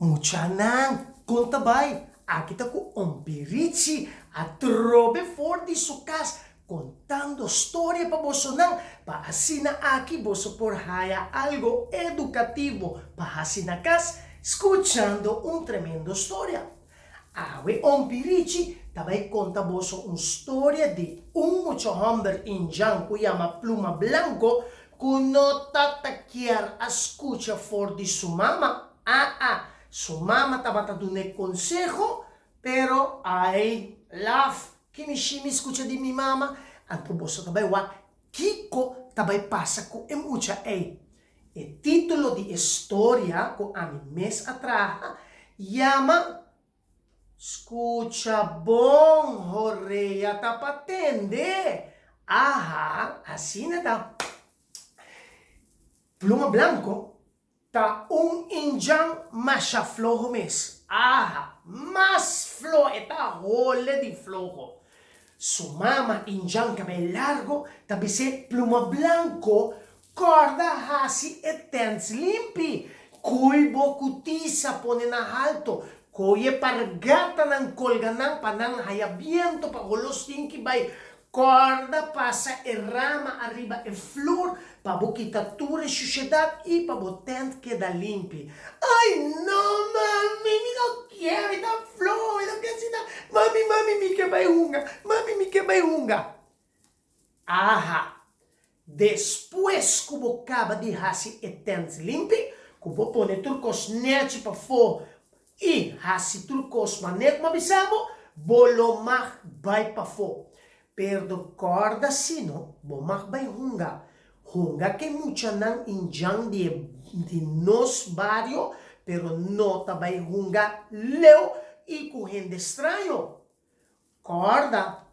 Muchanan, kon ta bai? Aki ta ku Ompi Richi atrobe for di su kas kontando storia pa bosonan pa asina aki boso por haya algo edukativo pa hasi na kas skuchando un tremendo storia. Awe Ompi Richi ta bai konta boso un storia di un mucha hòmber indjan ku yama Pluma Blanko ku no tata kier a skucha for di su mama. Aa, su mama tabata dun'é konseho, pero ai, laf, ki mi shimi skucha di mi mama? Anto boso ta bai wak kiko ta bai pasa ku e mucha ei. E título di e storia ku ami mes a traha yama Skucha bon, horea ta pa tende. Aha, asina ta. Pluma blanko Ta un indjan masha floho mes. Aha, mas flo, e ta hole di floho. Su mama, indjan kabei largo, ta bis'é, Pluma blanko, kòrda hasi e tènt limpi. Kui bo kutisa pone na halto. Koy e pargatanan kolga nan pa nan haya biento pa holo stinki bai. Kòrda pasa e rama ariba e flur pa bo kita tur e shushedat i pa bo tènt keda limpi. Ai no mami, mi no kier, mi ta floho, mi no kier asina. Mami, mami, mi ke bai hunga, mami, mi ke bai hunga. Aha, despues ku bo kaba di hasi e tènt limpi, ku bo pone tur kos nèchi pafó I hasi tur kos manera ku mi a bisa bo, bo lo mag bai pafó. Perdo kòrda sino bo mag bai hunga. Hunga ku e muchanan indjan di e di nos bario, pero no ta bai hunga leu i ku hende straño. Corda,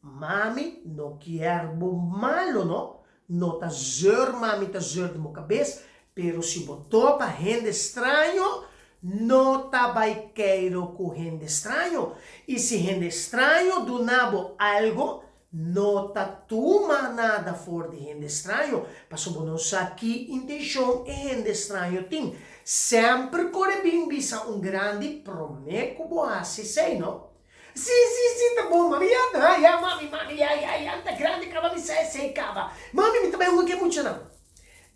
mami no kier bo malo no, no ta zeur mami ta zeur den bo cabes, pero si bo topa hende straño, no ta bay keiro cu hende straño, y si hende straño duna bo algo, no ta tuma nada for di hende straño, pasobra bo no sa ki intencion e hende straño tin. Semper core bin bisa un grandi prome cu bo haci esey no. Si, si, si, ta bon, mami, ya, ha, ya, mami, mami, ya, ya, ya, ta grandi kaba, mi sa esei kaba. Mami, mi ta bai hunga ku e muchanan.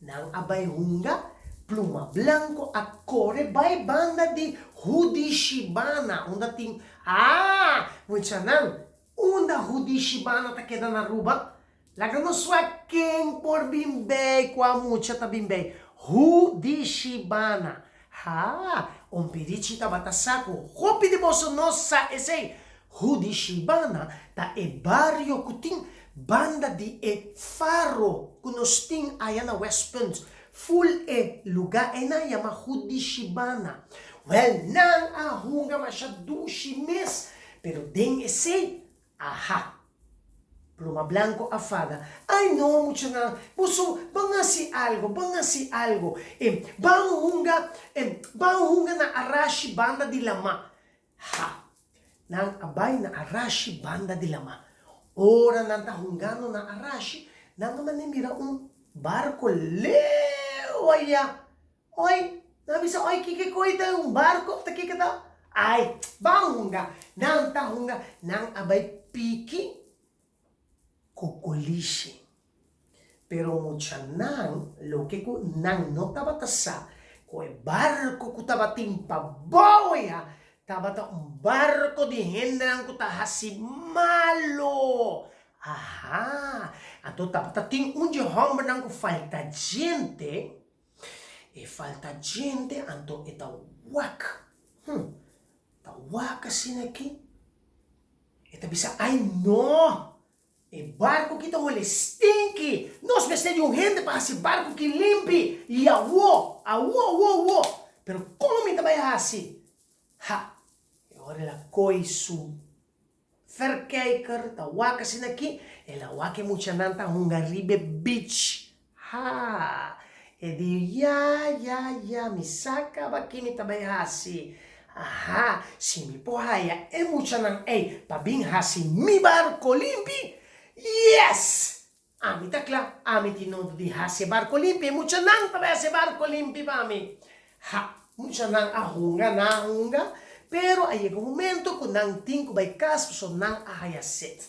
Nan a bai hunga, Pluma Blanko a kore bai banda di Hudishibana, unda tin, ah, muchanan, unda Hudishibana ta keda na Aruba? Laga nos wak ken por bin bei, kua mucha ta bin bei. Hudishibana. Haa, un pirichi tabata sa ku hopi di boso no sa esei. Hudishibana ta e bario ku tin banda di e faro ku nos tin aya na Westpunt. Ful e lugá einan yama Hudishibana. Wèl, nan a hunga masha dushi mes, pero den esei, aha! Pluma Blanco a fada. Ai no, muchanan, boso ban hasi algo, ban hasi algo. E, ban hunga, e, ban hunga na Arashi banda di lamá. Ha! Nan a bai na Arashi banda di lamá. Ora nan ta hungando na Arashi, nan a manda mira un barco leu ayá. Oi, nan a bisa, oi, kiko koi ta un barco of ta kiko ta? Ai, ban hunga. Nan ta hunga, nan a bai piki kokolishi. Pero muchanan, loke ku nan no tabata sa, ku e barco ku tabatin pa bou ya, tabata un barco di hendenan ku ta hasi malo. Aha, anto tabata tin un dje hòmbernan ku falta djente. E falta djente anto e ta wak. Hm, ta wak asina aki. E ta bisa, Ai no! E barku ki ta hole stinki! Nos mester di un hende pa hasi barku ki limpi! I awo, awo, awo, awo! Pero kon mi ta bai hasi? Ha! E ora el a koi su Verkijker ta wak asina aki, el a wak e muchanan ta hunga riba e beach. Haa! E di, Ya, ya, ya, mi sa kaba ki mi ta bai hasi. Aha, si mi por haya e muchanan ei pa bin hasi mi barko limpi, yes! Ami ta kla, ami tin nodo di hasi e barko limpi, e muchanan ta bai hasi e barko limpi pa mi. Ha! Muchanan a hunga, nan a hunga, pero a yega un momento ku nan tin ku bai kas pasobra nan a haya set.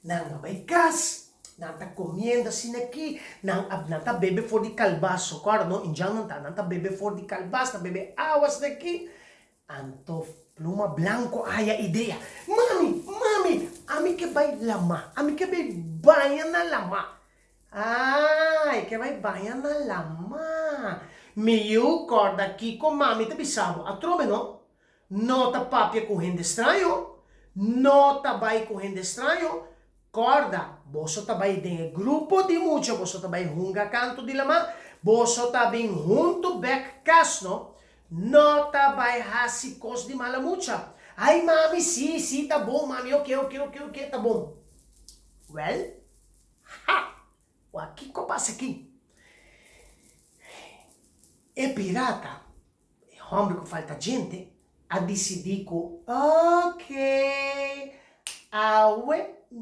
Nan a bai kas, nan ta komiendo asina aki, nan a nan ta bebe for di kalbas, socorro no, indjan nan ta, nan ta bebe for di kalbas, ta bebe awa asina aki. Anto Pluma Blanco a haya idea, Mami, mami, ami ke bai lama, ami ke bai baña na lama. Ah, e ke bai baña na lama. Mi yu, kòrda kiko mami ta bisa bo, atrobe no. No ta papia ku hende straño, no ta bai ku hende straño. Kòrda, boso ta bai den e grupo di mucha, boso ta bai hunga kantu di lama, boso ta bin huntu bèk kas, no. No ta bai hasi kos di mala mucha. Ai mami, sí, sí, ta bon, mami, oke, oke, oke, oke, ta bon. Wèl. Ha! Wak kiko a pasa aki? E pirata, e hòmber ku falta djente, a disidí ku, Oke, awe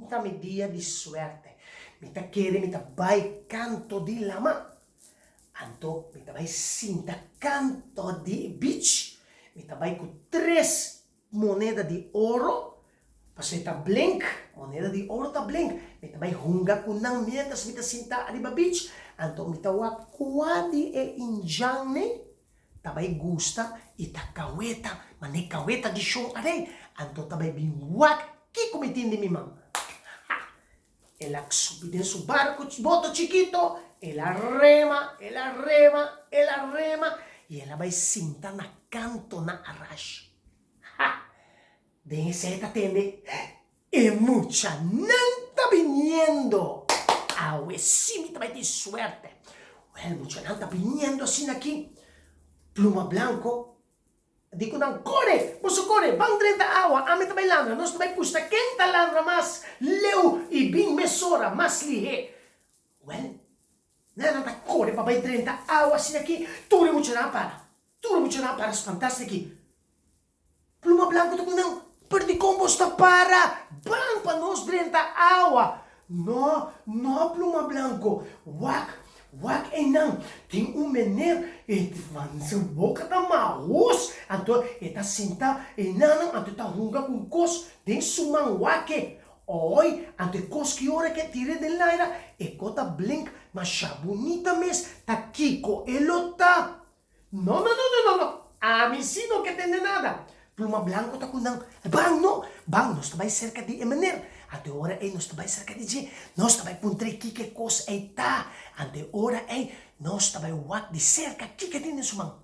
ta mi dia di suerte. Mi ta kere mi ta bai kanto di lama. Anto mi ta bai sinta kanto di beach. Mi ta bai ku tres Moneda di oro, pasobra e ta blink, moneda di oro ta blink. Mi ta bai hunga ku nan miéntras mi ta sintá ariba beach, anto mi ta wak kua di e indjannan ta bai gusta i ta kaweta, manera kaweta di shon arei, anto ta bai bin wak kiko mi tin den mi man. Ha! El a subi den su barco, boto chikito, el a rema, el a rema, el a rema, y el a bay sinta na canto na arash. Ha! Den esey ta tende, E muchanan ta biniendo! Awe si mi ta bay tin suerte! Wel, muchanan ta biniendo asina aki. Pluma Blanco Di ku nan, Kore! Boso kore! Ban drenta awa! Ami ta bai landra! Nos ta bai pusta ken ta landra mas leu i bin mesora mas lihé! Wèl, nan ta kore pa bai drenta awa asina ki tur e muchanan a para. Tur e muchanan a para spantá asina ki Pluma Blanku ta ku nan, Pero dikon bos ta para? Ban pa nos drenta awa! No, no Pluma Blanco, wak, wak einan, tin un meneer, e su boca ta mahos, anto e ta sinta einanan, anto e ta hunga cu un cos den su man, wak e, oy, anto e cos ki ora ke tira den laira, e co ta blink masha bunita mes, ta kico e lo ta? No, no, no, no, no, no, ami si no ke tende nada. Pluma Blanco ta ku nan. Ban no, ban, nos ta bai serka di e meneer. Anto e ora ei nos ta bai serka di dje, nos ta bai puntra e kiko e kos ei ta. Anto e ora ei nos ta bai wak di serka kiko e tin den su man.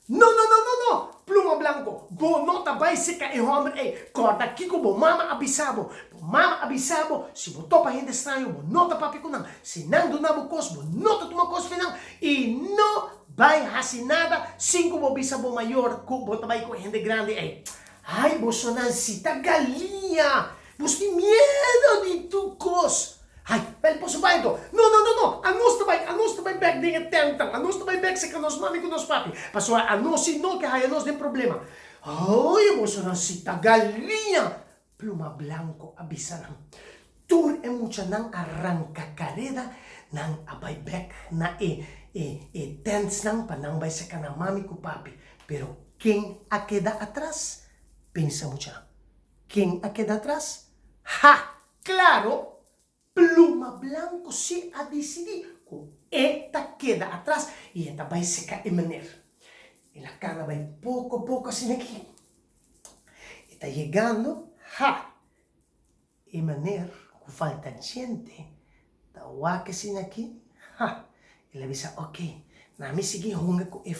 No, no, no, no, no, Pluma Blanco, bo no ta bai serka e hòmber ei. Kòrda kiko bo mama a bisa bo. Bo mama a bisa bo, si bo topa hende straño, bo no ta papia ku nan. Si nan duna bo kos, bo no ta tuma kos fi nan. I no bai hasi nada sin ku bo bisa bo mayor ku bo ta bai ku e hende grandi ei. Ai, bosonan si ta galiña! Bos tin miedu di tur kos! Ai, bel boso bai anto. No, no, no, no! Anos ta bai, anos ta bai bèk den e tèntnan, anos ta bai bèk serka nos mami ku nos papi, pasobra anos si no ke haya nos den problema. Ai, bosonan si ta galiña! Pluma Blanco a bisa nan. Tur e muchanan a ranka kareda, nan a bai bek na e e e tentsnan pa nan bai saka nan mami ku papi. Pero ken a keda atras? Pensa muchanan. Ken a keda atras? Ha! Klaro! Pluma Blanco si a disidí ku e ta keda atras i e ta bai seka e meneer. El a kana bai poko poko asina aki. E ta yegando, ha! E meneer ku falta djente ta wak asina aki, ha! El a bisa, Oké, na mi sigui hunga ku e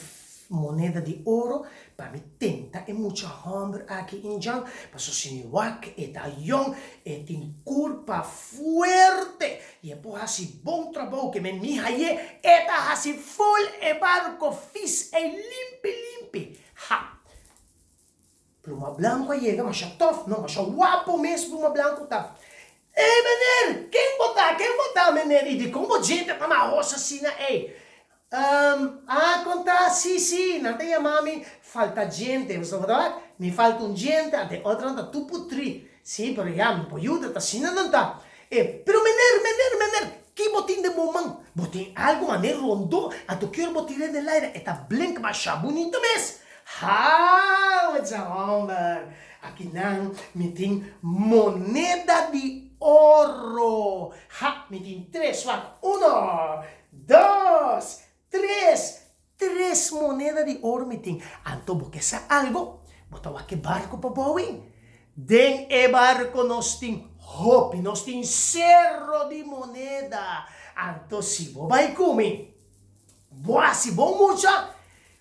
moneda di oro pa mi tenta e mucha hòmber aki indjan, pasobra si mi wak e ta yòn, e tin kurpa fuerte i e por hasi bon trabou ke men mi haye, e ta hasi ful e barko fis ei limpi limpi. Ha! Pluma Blanco a yega masha tof, no, masha wapo mes Pluma Blanco ta. Ey meneer, ken bo ta, ken bo ta meneer y dicon bo djente ta mahos asina ey? Ehm, ah con ta, si, si, nan ta yama mi falta djente, bo sa wak, mi falta un djente, ante e otronan ta tur putri, si, pero ya, mi por yuda, ta asina nan ta. E, pero meneer, meneer, meneer, Ki bo tin den bo man? Bo tin algu manera rondó, anto ki ora bo tir'é den laira e ta blink masha bunito mes. Haa, mucha homber, akinan mi tin moneda di oro. Ha, mi tin tres, wak, uno, dos, tres, tres moneda di oro mi tin. Anto bo ke sa algu? Bo ta wak e barko pa bou-i? Den e barko nos tin hopi, nos tin sero di moneda. Anto si bo bai ku mi, bo hasi bon mucha,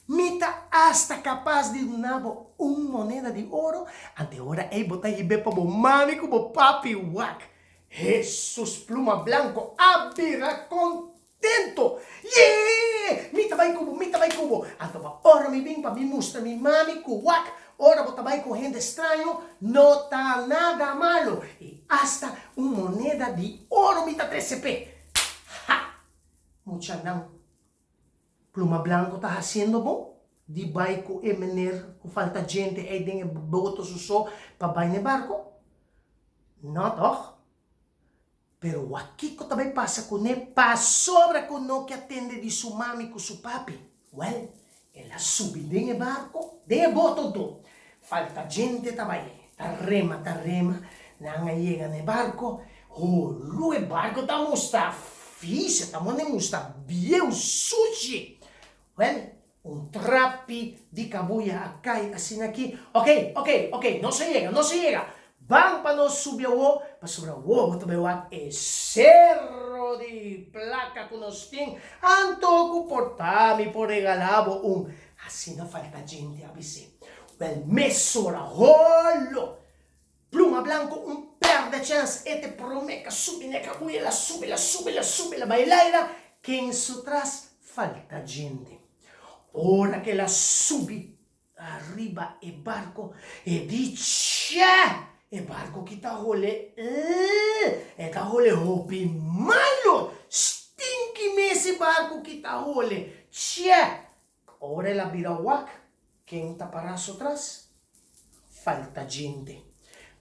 mi ta asta kapas di duna bo un moneda di oro, anto e ora ei bo ta hib'é pa bo mami ku bo papi wak. Hesus pluma blanko a bira kontento. Yee! Mi ta bai ku bo, mi ta bai ku bo. Anto pa ora mi bin pa mi mustra mi mami ku wak, ora bo ta bai ku hende straño, no ta nada malo. I asta un moneda di oro mi ta trese p'e. Ha! Muchanan, pluma blanko ta hasiendo bon di bai ku e meneer ku falta djente ei den e boto su so pa bai n'e barko? No tòg? Pero wak kiko ta bai pasa kuné pasobra ku no ke a tende di su mami ku su papi? Wèl, el a subi den e barko, den e boto anto. Falta djente ta bai, ta rema, ta rema, nan a yega na e barko, holu e barko ta musta fis, e ta mone musta bieu, sushi. Wèl, un trapi di kabuya a kai asina aki. Oké, oké, oké, nos a yega, nos a yega! Ban pa nos subi awo, pasobra awo bo ta bai wak e sero di plaka ku nos tin, anto ku por ta mi por regalá bo un. Asina falta djente a bis'é. Wèl, mesora, holo! Pluma blanco un perde chens e te prome ka subi ne kabuya la subi la subi la subi la bai laira ken su tras falta djente ora ke la subi ariba e barco e di che e barco ki ta hole eh e ta hole hopi malo stinki mes e barco ki ta hole che Ora el a bira wak, ken ta pará su tras? Falta djente.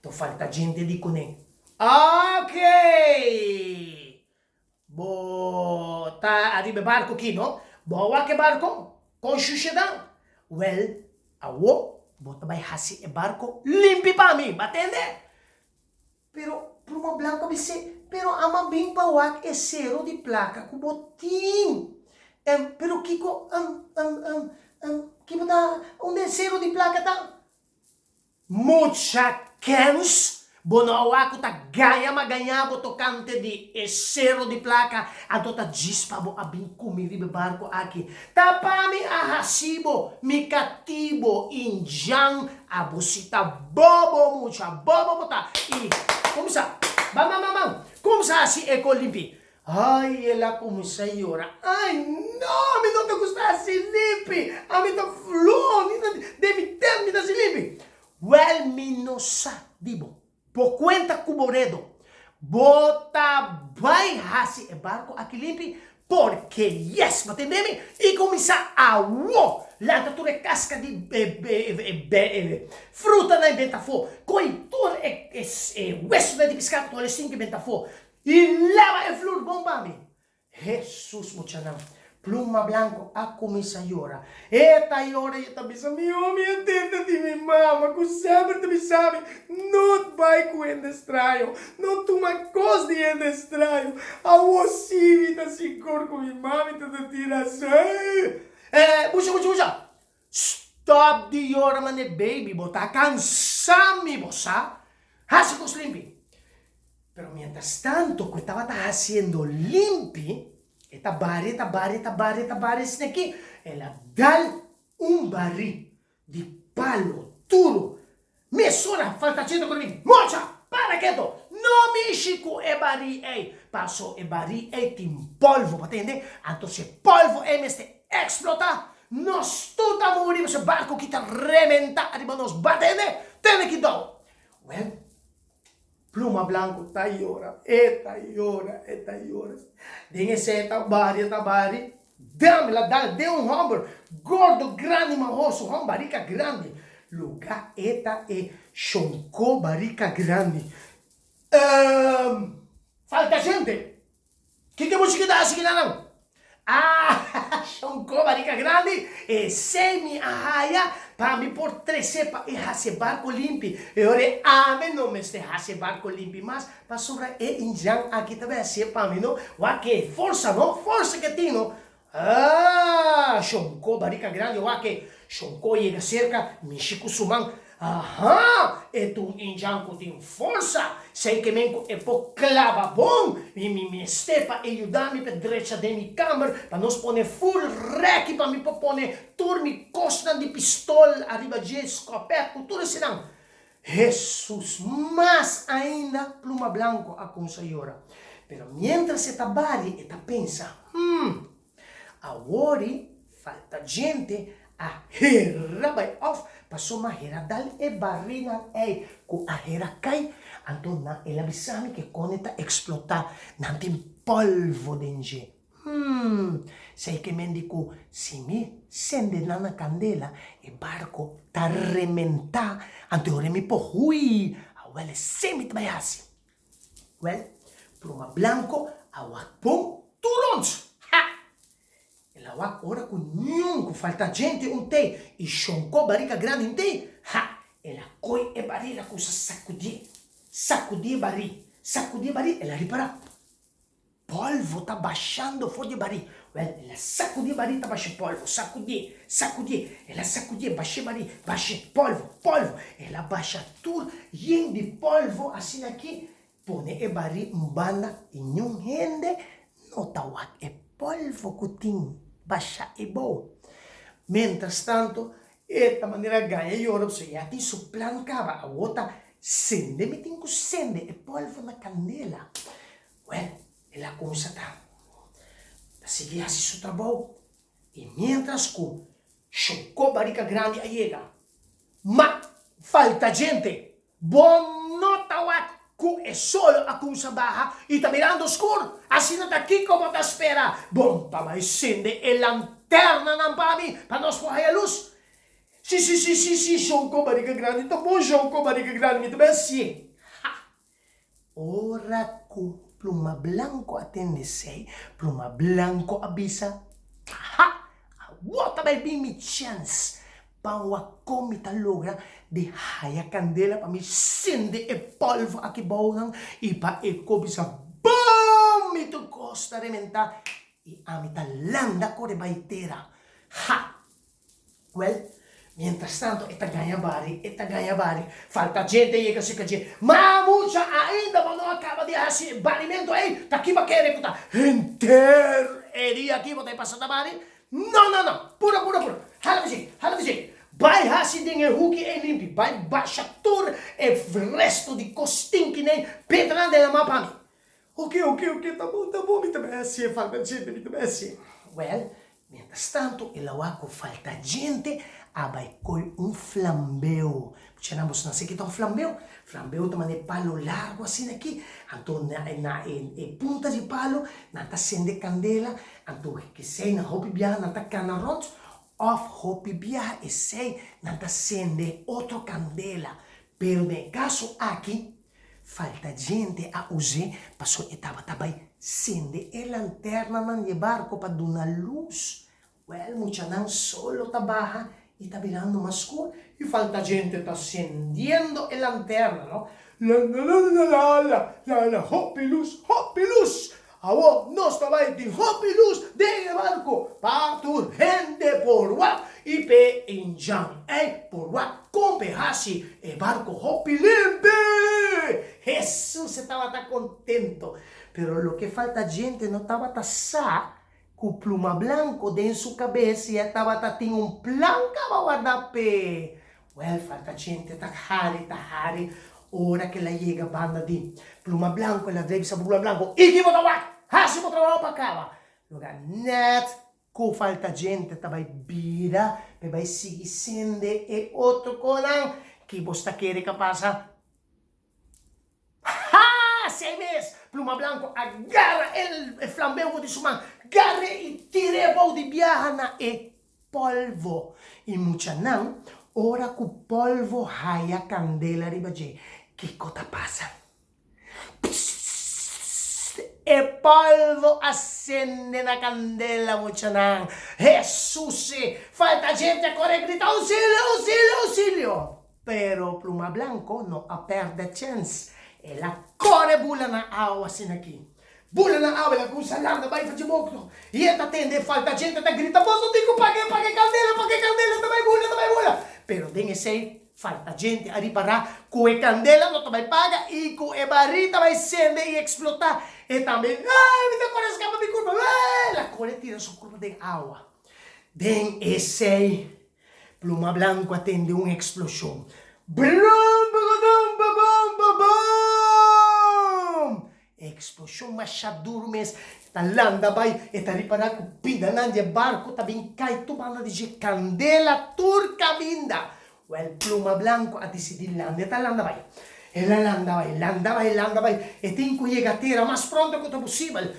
To falta djente di kuné. Okey! Bo ta ariba e barko ki, no? Bo a wak e barko? Kon shushedan? Wèl, awo bo ta bai hasi e barko limpi pa mi, bo a tende? Pero Pluma Blanco a bis'é, Pero ama bin pa wak e sero di plaka ku bo tin. Em, pero kiko, em, em, em, em, ki bo ta, unda e sero di plaka ta? Mucha kens! Bo no a wak ku ta gaña ma gaña bo tokante di e sero di plaka, anto ta djis pa bo a bin ku mi riba e barko aki. Ta pa mi a hasi bo mi katibo indjan Abo si ta bobo mucha, bobo bo ta. I kumsa, ban ban ban ban, kumsa hasi e ko limpi. Ai el a kuminsá yora, ai no, mi no ta gusta hasi limpi, ami ta flo, mi ta den mi tent mi ta hasi limpi. Wèl mi no sa di bo. Bo cuenta cu bo redo. Bo ta bay haci e barco aki limpi porque yes, bo tende mi? Y cuminsa awo lanta tur e casca di frutanan y benta afo, coy tur e wesonan di pisca cu tur e stinki benta afo y laba e flur bon pa mi. Hesus, muchanan, Pluma Blanco a cuminsa yora. E ta yora y e ta bisa, Mi omi e tende di mi mama cu semper ta bisa mi, No bay cu hende straño, no tuma cos di hende straño. Awor si mi ta sigur cu mi mami ta ta tin razon. Eh, mucha, mucha, mucha! Stop di yora mane baby, bo ta cansa mi, bo sa? Haci cos limpi. Pero mientras tanto cu e tabata haciendo limpi, e ta bari, e ta bari, e ta bari, e ta bari esneki, el a dal un bari di palo duro. Mesora falta cheta cu mi, Mocha, para keto! No mishi cu e bari ey, paso e bari ey tin polvo, bo tende? Anto si e polvo ey mester explota, nos tur ta muri, pasobra e barco ki ta rementa ariba nos, bo tende? Tene kidou! Well, Pluma blanco ta yora, e ta yora, e ta yora. Den esei e ta bari, e ta bari. Dam, el a dal den un homber gordo, grandi, mahoso, hom barika grandi. Luga e ta e shonko barika grandi. Ehm, falta gente. Kiko bo chikita hasi kinanan? Ah, shonko barika grandi, esei mi a haya pa mi por trese pa e hasi e barko limpi. E ora e ami no mester hasi e barko limpi mas, pasobra e injan aki ta bai hasié pa mi no. Wak e forsa no, forsa ke tin no. Ah, shonko barika grandi, wak e shonko yega serka, mishi ku su man. Aha! E ta un indjan ku tin forsa. Sei ke men ku e por klaba bon. Mi mi mester pa e yuda mi pa drecha den mi kamber pa nos pone ful rèki pa mi por pone tur mi kosnan di pistol ariba dje, skòpèt ku tur esenan. Hesus! Mas ainda Pluma Blanko a kumsa yora. Pero miéntras e ta bari e ta pensa, Hum! Awori falta djente a hera bai of pasobra hera dal e barinan ei ku a hera kai, anto nan el a bisa mi ke kone ta eksplotá, nan tin polvo den dje. Hmm, sei ke men di ku si mi sende nan na kandela e barko ta rementá, anto e ora mi por hui, awel esei mi ta bai hasi. Wèl, pluma blanko a wak bon tur rònt. Ha! El a wak ora ku niun ku falta djente un tei i shonkó barika grandi un tei. Ha! El a koi e barí, el a kusa sakudié, sakudié e barí, sakudié e barí, el a ripará. Polvo ta bashando for di e barí. Wèl, el a sakudí e barí, ta basha polvo, sakudié, sakudié. El a sakudié, basha e barí, basha polvo, polvo. El a basha tur yen di polvo asina ki pone e barí un banda i niun hende no ta wak e polvo ku tin basha ebou. Mientrastanto, e ta manera gaña yora pasobra ya tin su plan kaba. Awor ta sende mi tin ku sende e polvo na kandela. Wèl, el a kuminsá ta ta sigui hasi su trabou i miéntras ku Shokó Barika Grandi a yega, ma falta djente! Bo no ta wak ku e solo a kuminsá baha i ta mirando skur? Asina ta kiko bo ta spera? Bon ta bai sende e lanternanan pa mi pa nos por haya lus. Si, si, si, si, si, Shokó Barika Grandi ta bon, Shokó Barika Grandi, mi ta bai hasié. Ha! Ora ku Pluma Blanko a tende esei, Pluma Blanko a bisa, Ha! Awor ta bai bin mi chèns pa wak kon mi ta logra di haya kandela pa mi sende e pòlvo aki bounan i pa e ko bisa bum! Mi tur kos ta rementá i ami ta landa kore bai tera. Ha! Wèl, mientrastanto e ta gaña bari, e ta gaña bari. Falta djente yega serka dje. Ma mucha, ainda bo no a kaba di hasi e barimentu ei, ta kiba kere ku ta henter e dia aki bo ta e pasa ta bari? No, no, no! Pura, pura, pura! Hala bishí, hala bishí! Bai hasi den e huki ei limpi, bai basha tur e resto di kos stinki nei, petra nan den lamá pa mi. Oke, oke, oke, ta bon, ta bon, mi ta bai hasié, falta djente, mi ta bai hasié. Wèl, mientrastantu e lawa ku falta djente a bai koi un flambeu. Muchanan, boso nan sa ke ta un flambeu? Flambeu ta manera e palo largu asina aki, anto na e na e e punta di palo nan ta sende kandela, anto esei nan hopi biaha nan ta kana rònt òf hopi biaha esei nan ta sende otro kandela. Pero den e kaso aki Falta djente a us'é paso e tabata bai sende e lanternanan di e barko pa duna lus. Wèl, muchanan solo ta baha i ta birando mas skur i falta djente ta sendiendo e lanterna, no? La-la-la-la-la-la, la-la, hopi lus, hopi lus! Awor nos ta bai tin hopi lus den e barko pa tur hende por wak i p'e injan ei por wak kon p'e hasi e barko hopi limpi. Hesus e tabata kontento, pero loke falta djente no tabata sa ku pluma blanko den su kabes ya tabata tin un plan kaba warda p'e. Wèl, falta djente ta hari, ta hari. Ora ku el a yega banda di Pluma Blanku, el a drei bisa Pluma Blanku, Iki bo ta wak! Hasi bo trabou pa kaba! Loga nèt ku falta djente ta bai bira pa e bai sigui sende e otro konan. Ki bo sta kere ka pasa? Ha! Sei mes! Pluma Blanku a gara e flambeu for di su man, gar'é i tir'é bou di biaha na e polvo. I muchanan, ora ku polvo haya kandela riba dje, kiko ta pasa? Pssst! E polvo a sende na kandela, muchanan. Hesus! Falta djente a kore grita, Ousilio! Ousilio! Ousilio! Pero Pluma Blanco no a pèrdè chèns. El a kore bula na awa asina aki. Bula na awa, el a kuminsá landa bai for dje bokto. I e ta tende falta djente ta grita, Boso tin ku pag'é! Pag'é kandela! Pag'é kandela! Ta bai bula! Ta bai bula! Pero den esei Falta djente a ripará ku e kandela no ta bai paga i ku e barí ta bai sende i eksplotá. E tambe, Ai, mi ta kore skapa mi kurpa! Ai! El a kore tira su kurpa den awa. Den esei, Pluma Blanku a tende un eksploshon. Brum, bugudum, bubum, bubum! E eksploshon masha duru mes ta landa bai, e ta ripará ku pidanan di e barku ta bin kai tur banda di dje kandela tur kaminda. Wèl, Pluma Blanku a disidí landa, e ta landa bai. El a landa bai, landa bai, landa bai, e tin ku yega tera mas pronto ku ta posibel.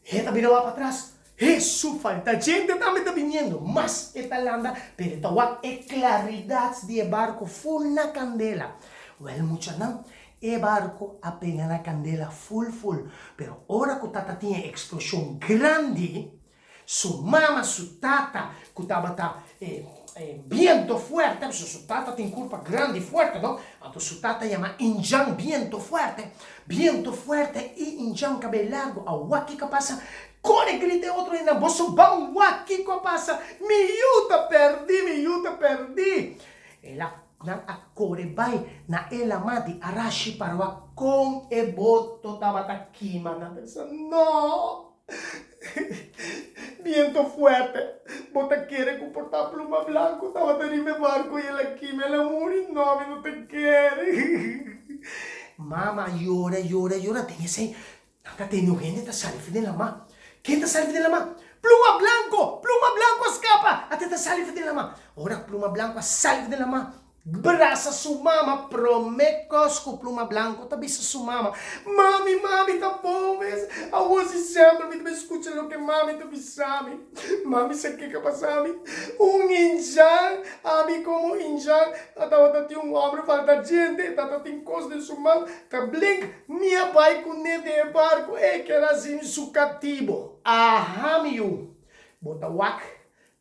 E ta bira wak patras, Hesu falta djente tambe ta biniendo. Mas e ta landa, pero e ta wak e klaridat di e barku ful na kandela. Wèl, muchanan, E barco a pega na candela ful ful, pero ora cu tata tin e explosion grandi, su mama, su tata cu tabata e biento fuerte, pasobra su tata tin curpa grandi fuerte no, anto su tata yama Injan biento fuerte, biento fuerte y Injan cabey largo a wak kico a pasa, core grita e otro hendenan, boso ban wak kico a pasa, mi yu ta perdi, mi yu ta perdi. El a Nan a kore bai na e lamá di Arashi pa wak kon e boto tabata kima. Nan ta bisa, No! Biento fuerte! Bo ta kere ku por ta Pluma Blanku tabata riba e barku i el a kima, el a muri? No, mi no ta kere! Mama a yora, yora, yora. Den esei, Nan ta tende un hende ta sali for den lamá. Ken ta sali for den lamá? Pluma Blanko! Pluma Blanko a skapa! Ate ta sali for den lamá. Ora Pluma Blanko a sali for den lamá, brasa su mama. Promé kos ku Pluma Blanko ta bisa su mama, Mami, mami ta bon mes. Awor si semper mi ta bai skucha loke mami ta bisa mi. Mami sa kiko a pasa mi? Un injan! Ami komo injan a tabata tin un hòmber falta djente, e tabata tin kos den su man ta blink. Mi a bai ku ne den e barku, e ker hasi mi su katibo. Aha, mi yu, bo ta wak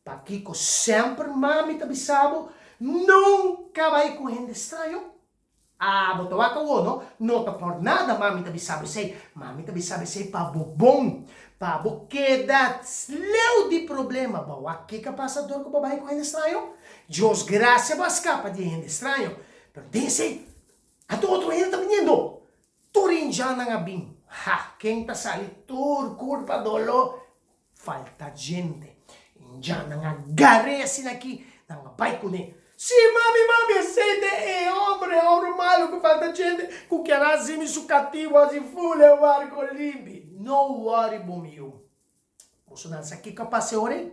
pakiko semper mami ta bisa bo, nunka bai ku hende straño? Ah, bo ta wak awor, no? No ta por nada mami ta bisa bo esei. Mami ta bisa bo esei pa bo bon, pa bo keda leu di problema. Bo a wak kiko a pasa dor ku bo bai ku hende straño? Dios grasia bo a skapa di e hende straño. Pero den esei, Anto otro hende ta biniendo. Tur indjannan a bin. Ha! Ken ta sali tur kurpa doló? Falta djente. Indjannan a gar'é asina aki, nan a bai kuné. Sí, mami, mami, esei ta e hombre, e hombre malu ku falta djente, ku kier hasi mi su katibu, hasi ful e barko limpi. No wòri bo mi yu. Boso nan sa kiko a pasa e ora ei?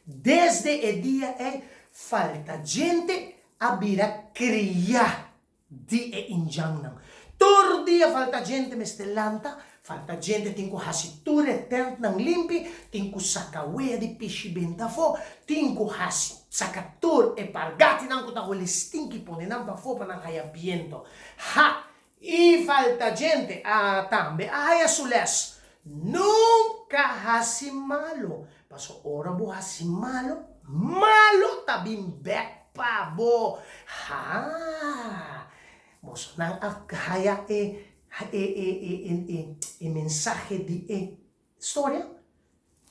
Desde e dia ei, falta djente a bira kriá di e indjannan. Tur dia falta djente mester lanta, falta djente tin ku hasi tur e tèntnan limpi, tin ku saka wea di pishi benta afó, tin ku hasi saka tur e pargatinan ku ta hole stinki pone nan pafó pa nan haya biento. Ha! I falta djente a tambe a haya su les. Nunca haci malo, paso ora bo haci malo, malo ta bin bek pa bo. Haa! Bosonan a haya e e e e e mensahe di e storia?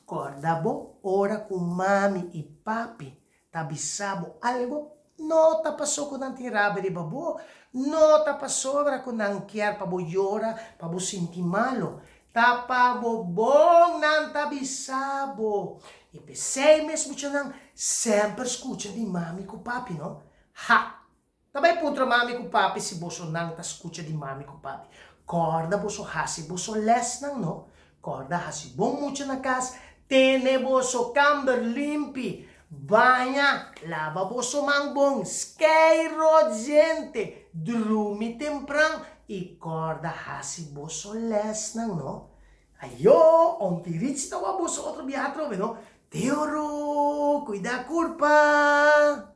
Corda bo ora cu mami y papi ta bisa bo algo, no ta paso cu nan tin rabia riba bo, no ta pasobra cu nan kier pa bo yora, pa bo sinti malo, ta pa bo bon nan ta bisa bo. Y p'esey mes muchanan semper scucha di mami cu papi no. Ha! Ta bai puntra mami ku papi si boso nan ta skucha di mami ku papi. Kòrda boso hasi boso lèsnan no. Kòrda hasi bon mucha na kas, tene boso kamber limpi, baña, laba boso man bon, skei ròt djente, drumi tempran i kòrda hasi boso lèsnan no. Ayo, Ompi Richie ta wak boso otro biaha atrobe no. Te oro, kuida kurpa!